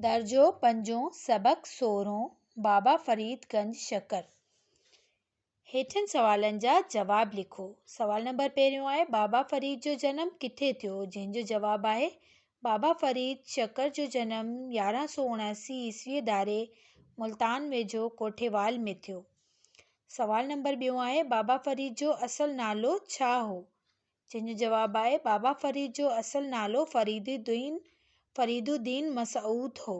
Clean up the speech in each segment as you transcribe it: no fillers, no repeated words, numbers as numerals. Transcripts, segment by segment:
درجو پنجون، سبق سورهون، بابا فريد گنج شڪر. هيٺين سوالن جا جواب لکو. سوال نمبر پهريون آهي، بابا فريد جو جنم ڪٿي ٿيو؟ جنهن جو جواب آهي، بابا فريد شڪر جو جنم 1179 عيسويء ڌاري ملتان ويجهو ڪوٺيوال ۾ ٿيو. سوال نمبر ٻيون آهي، بابا فريد جو اصل نالو ڇا هو؟ جنهن جو جواب آهي، بابا فريد جو اصل نالو فريد الدين مسعود هو.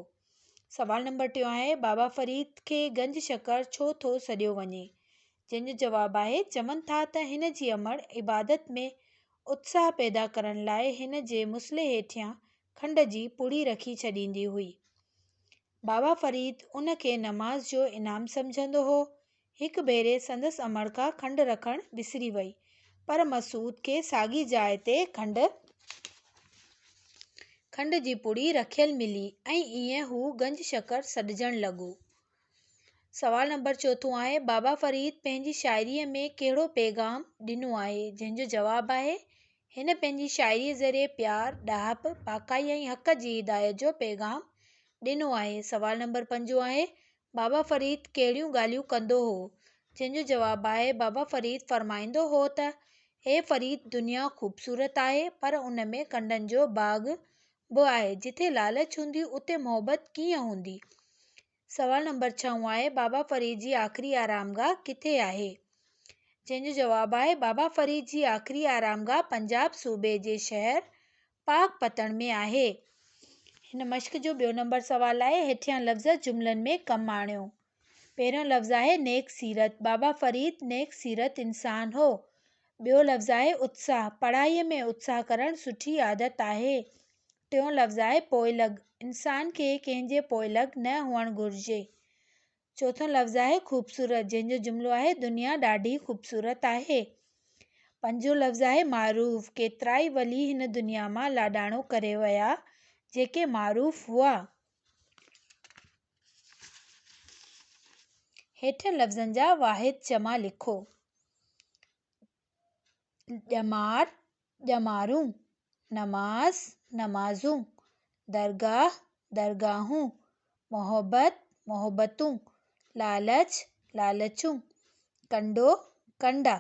سوال نمبر ٽيون آهي، بابا فريد کي گنج شڪر ڇو ٿو سڏيو وڃي؟ جنهن جو جواب آهي، چون ٿا ته هن جي امڙ عبادت ۾ اتساهه پيدا ڪرڻ لاء هن جي مصلي هيٺيان کنڊ جي پڙي رکي ڇڏيندي هئي. بابا فريد ان کي نماز جو انعام سمجهندو هو. هڪ ڀيري سندس امڙ کان کنڊ رکڻ وسري وئي، پر مسعود کي ساڳي جاء تي کنڊ کنڊ جي پڙي رکيل ملي ۽ ائين هو گنج شڪر سڏجڻ لڳو. سوال نمبر چوٿون آهي، بابا فريد پنهنجي شاعريء ۾ ڪهڙو پيغام ڏنو آهي؟ جنهن جو جواب آهي، هن پنهنجي شاعريء ذريعي پيار، ڏاهپ، پاڪائي ۽ حق جي هدايت جو پيغام ڏنو آهي. سوال نمبر پنجون آهي، بابا فريد ڪهڙيون ڳالهيون ڪندو هو؟ جنهن جو جواب آهي، بابا فريد فرمائيندو هو ته، اي فريد دنيا خوبصورت آهي، پر ان ۾ ڪنڊن جو باغ به آهي، جٿي لالچ هوندي اتي محبت ڪيئن هوندي؟ سوال نمبر ڇهون آهي، بابا فريد جي آخري آرامگاهه ڪٿي آهي؟ جنهن جو جواب آهي، بابا فريد جي آخري آرامگاهه پنجاب صوبي جي شهر پاڪ پتڻ ۾ آهي. هن مشق جو ٻيو نمبر سوال آهي، هيٺيان لفظ جملن ۾ ڪم آڻيو. پهريون لفظ آهي نيڪ سيرت، بابا فريد نيڪ سيرت انسان هو. ٻيو لفظ آهي اتساهه، پڙهائيء ۾ اتساهه ڪرڻ سٺي عادت آهي. ٽيون لفظ آهي پوئلڳ. انسان کي ڪنهن جي پوئلڳ نه هئڻ گهرجي. چوٿون لفظ آهي خوبصورت جنهن جو جملو آهي دنيا ڏاڍي خوبصورت آهي. پنجون لفظ آهي معروف. ڪيترائي ولي هن دنيا مان لاڏاڻو ڪري ويا جيڪي معروف هئا. هيٺين لفظن جا واحد جمع لکو. ڄمار، ڄمارون، نماز، نمازون، درگاهه، درگاهون، محبت، محبتون، لالچ، لالچون، ڪنڊو، ڪنڊا.